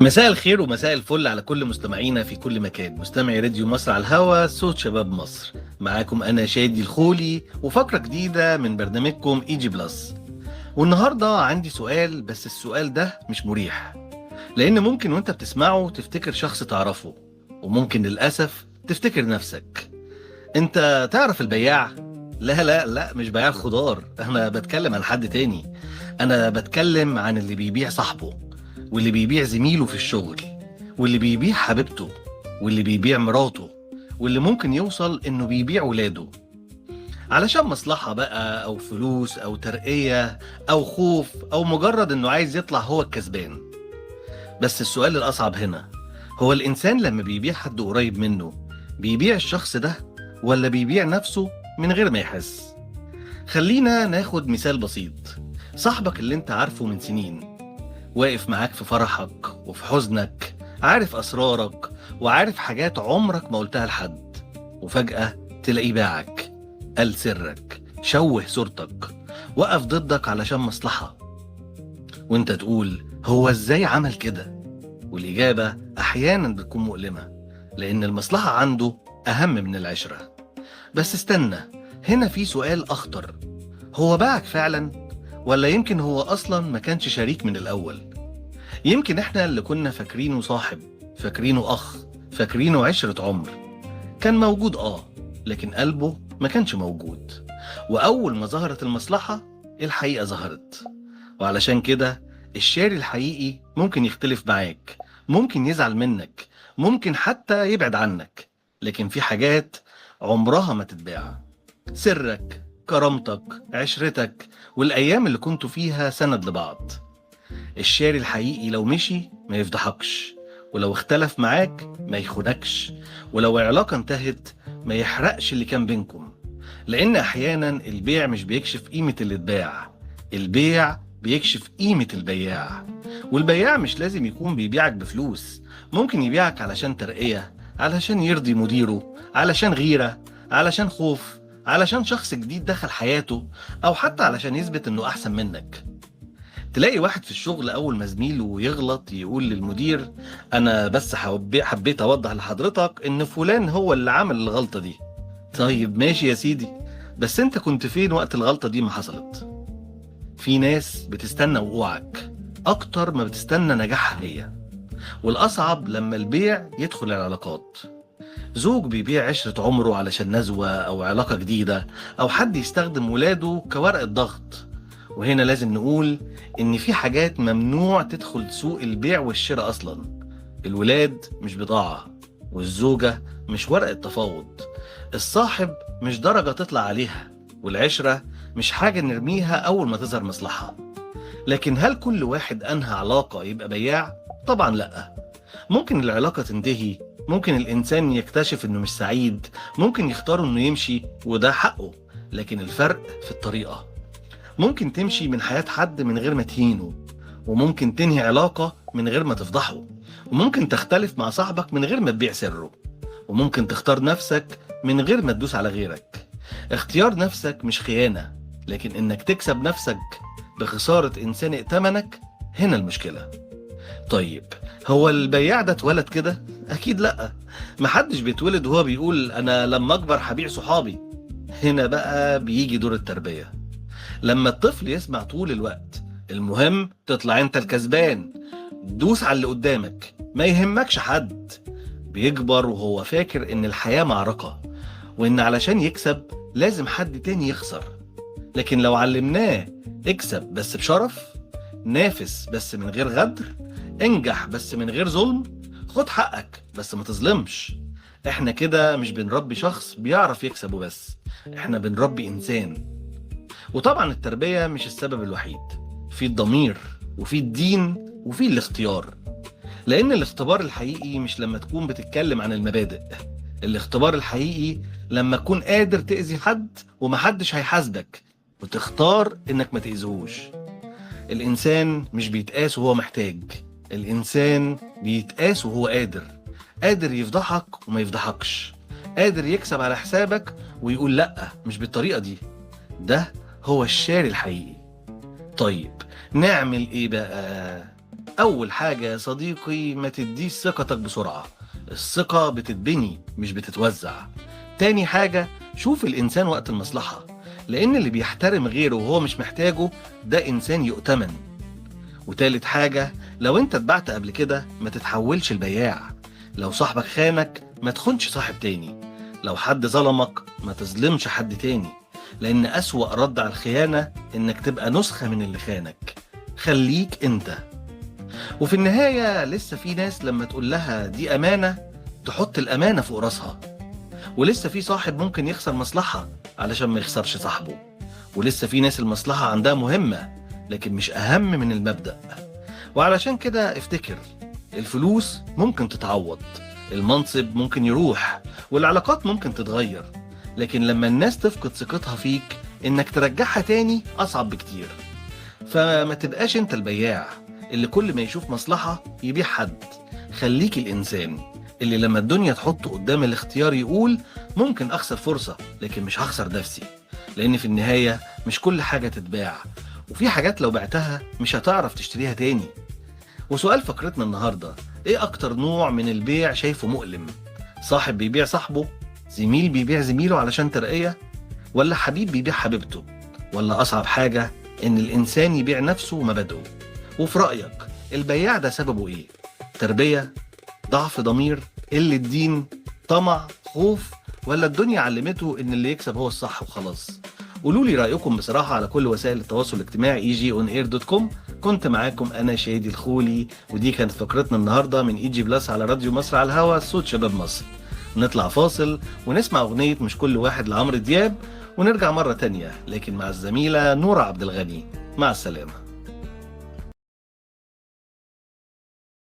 مساء الخير ومساء الفل على كل مستمعينا في كل مكان، مستمعي راديو مصر على الهوا، صوت شباب مصر. معاكم أنا شادي الخولي وفقرة جديدة من برنامجكم إيجي بلس. والنهاردة عندي سؤال، بس السؤال ده مش مريح، لأن ممكن وانت بتسمعه تفتكر شخص تعرفه، وممكن للأسف تفتكر نفسك. انت تعرف البياع؟ لا لا لا، مش بياع الخضار، أنا بتكلم عن حد تاني. أنا بتكلم عن اللي بيبيع صاحبه، واللي بيبيع زميله في الشغل، واللي بيبيع حبيبته، واللي بيبيع مراته، واللي ممكن يوصل إنه بيبيع ولاده علشان مصلحة بقى، أو فلوس، أو ترقية، أو خوف، أو مجرد إنه عايز يطلع هو الكسبان. بس السؤال الأصعب هنا، هو الإنسان لما بيبيع حد قريب منه بيبيع الشخص ده ولا بيبيع نفسه من غير ما يحس؟ خلينا ناخد مثال بسيط. صاحبك اللي انت عارفه من سنين، واقف معاك في فرحك وفي حزنك، عارف أسرارك وعارف حاجات عمرك ما قلتها لحد، وفجأة تلاقيه باعك، قال سرك، شوه صورتك، وقف ضدك علشان مصلحة. وانت تقول هو ازاي عمل كده؟ والإجابة أحيانا بتكون مؤلمة، لأن المصلحة عنده أهم من العشرة. بس استنى، هنا في سؤال أخطر، هو باعك فعلا؟ ولا يمكن هو أصلا ما كانش شريك من الأول؟ يمكن إحنا اللي كنا فاكرينه صاحب، فاكرينه أخ، فاكرينه عشرة عمر، كان موجود لكن قلبه ما كانش موجود. وأول ما ظهرت المصلحة الحقيقة ظهرت. وعلشان كده الشاري الحقيقي ممكن يختلف معاك، ممكن يزعل منك، ممكن حتى يبعد عنك، لكن في حاجات عمرها ما تتباع. سرك، كرامتك، عشرتك، والأيام اللي كنتوا فيها سند لبعض. الشاري الحقيقي لو مشي ما يفضحكش، ولو اختلف معاك ما يخونكش، ولو العلاقة انتهت ما يحرقش اللي كان بينكم. لأن أحيانا البيع مش بيكشف قيمة اللي اتباع، البيع بيكشف قيمة البياع. والبياع مش لازم يكون بيبيعك بفلوس، ممكن يبيعك علشان ترقية، علشان يرضي مديره، علشان غيرة، علشان خوف، علشان شخص جديد دخل حياته، أو حتى علشان يثبت إنه أحسن منك. تلاقي واحد في الشغل أول ما زميله يغلط يقول للمدير أنا بس حبيت أوضح لحضرتك إن فلان هو اللي عمل الغلطة دي. طيب ماشي يا سيدي، بس أنت كنت فين وقت الغلطة دي ما حصلت؟ في ناس بتستنى وقوعك أكتر ما بتستنى نجاحها هي. والأصعب لما البيع يدخل العلاقات. زوج بيبيع عشرة عمره علشان نزوة أو علاقة جديدة، أو حد يستخدم ولاده كورقة ضغط. وهنا لازم نقول إن في حاجات ممنوع تدخل سوق البيع والشراء أصلا. الولاد مش بضاعة، والزوجة مش ورقة تفاوض، الصاحب مش درجة تطلع عليها، والعشرة مش حاجة نرميها أول ما تظهر مصلحة. لكن هل كل واحد أنهى علاقة يبقى بياع؟ طبعا لأ. ممكن العلاقة تنتهي، ممكن الإنسان يكتشف إنه مش سعيد، ممكن يختار إنه يمشي وده حقه، لكن الفرق في الطريقة. ممكن تمشي من حياة حد من غير ما تهينه، وممكن تنهي علاقة من غير ما تفضحه، وممكن تختلف مع صاحبك من غير ما تبيع سره، وممكن تختار نفسك من غير ما تدوس على غيرك. اختيار نفسك مش خيانة، لكن إنك تكسب نفسك بخسارة إنسان ائتمنك، هنا المشكلة. طيب هو البياع ده اتولد كده؟ أكيد لأ. محدش بيتولد وهو بيقول أنا لما أكبر هبيع صحابي. هنا بقى بيجي دور التربية. لما الطفل يسمع طول الوقت المهم تطلع انت الكسبان، دوس على اللي قدامك، ما يهمكش حد، بيكبر وهو فاكر ان الحياة معركة، وان علشان يكسب لازم حد تاني يخسر. لكن لو علمناه اكسب بس بشرف، نافس بس من غير غدر، انجح بس من غير ظلم، خد حقك بس ما تظلمش، احنا كده مش بنربي شخص بيعرف يكسب وبس، احنا بنربي انسان. وطبعا التربية مش السبب الوحيد، في الضمير وفي الدين وفي الاختيار. لأن الاختبار الحقيقي مش لما تكون بتتكلم عن المبادئ، الاختبار الحقيقي لما تكون قادر تأذي حد ومحدش هيحاسبك وتختار إنك ما تأذيهوش. الإنسان مش بيتقاس وهو محتاج، الإنسان بيتقاس وهو قادر، قادر يفضحك وما يفضحكش، قادر يكسب على حسابك ويقول لأ مش بالطريقة دي. ده هو الشاري الحقيقي. طيب نعمل ايه بقى؟ أول حاجة يا صديقي، ما تديش ثقتك بسرعة، الثقة بتتبني مش بتتوزع. تاني حاجة، شوف الإنسان وقت المصلحة، لأن اللي بيحترم غيره وهو مش محتاجه ده إنسان يؤتمن. وتالت حاجة، لو انت اتبعت قبل كده ما تتحولش البياع، لو صاحبك خانك ما تخونش صاحب تاني، لو حد ظلمك ما تظلمش حد تاني، لأن أسوأ رد على الخيانة إنك تبقى نسخة من اللي خانك. خليك انت. وفي النهاية لسه في ناس لما تقول لها دي أمانة تحط الأمانة فوق راسها، ولسه في صاحب ممكن يخسر مصلحة علشان ما يخسرش صاحبه، ولسه في ناس المصلحة عندها مهمة لكن مش أهم من المبدأ. وعلشان كده افتكر، الفلوس ممكن تتعوض، المنصب ممكن يروح، والعلاقات ممكن تتغير، لكن لما الناس تفقد ثقتها فيك إنك ترجعها تاني أصعب بكتير. فما تبقاش انت البياع اللي كل ما يشوف مصلحة يبيع حد. خليك الإنسان اللي لما الدنيا تحطه قدام الاختيار يقول ممكن أخسر فرصة لكن مش هخسر نفسي، لأن في النهاية مش كل حاجة تتباع، وفي حاجات لو بعتها مش هتعرف تشتريها تاني. وسؤال فقرتنا النهاردة، إيه أكتر نوع من البيع شايفه مؤلم؟ صاحب بيبيع صاحبه؟ زميل بيبيع زميله علشان ترقية؟ ولا حبيب بيبيع حبيبته؟ ولا أصعب حاجة إن الإنسان يبيع نفسه ومبادئه؟ وفي رأيك البياع ده سببه إيه؟ تربية؟ ضعف ضمير؟ قلة دين؟ طمع؟ خوف؟ ولا الدنيا علمته إن اللي يكسب هو الصح وخلاص؟ قولوا لي رأيكم بصراحة على كل وسائل التواصل الاجتماعي egyonair.com. كنت معاكم أنا شادي الخولي، ودي كانت فقرتنا النهاردة من EG Plus على راديو مصر على الهوا، صوت شباب مصر. نطلع فاصل ونسمع أغنية مش كل واحد لعمرو دياب، ونرجع مرة تانية لكن مع الزميلة نورة عبد الغني. مع السلامة.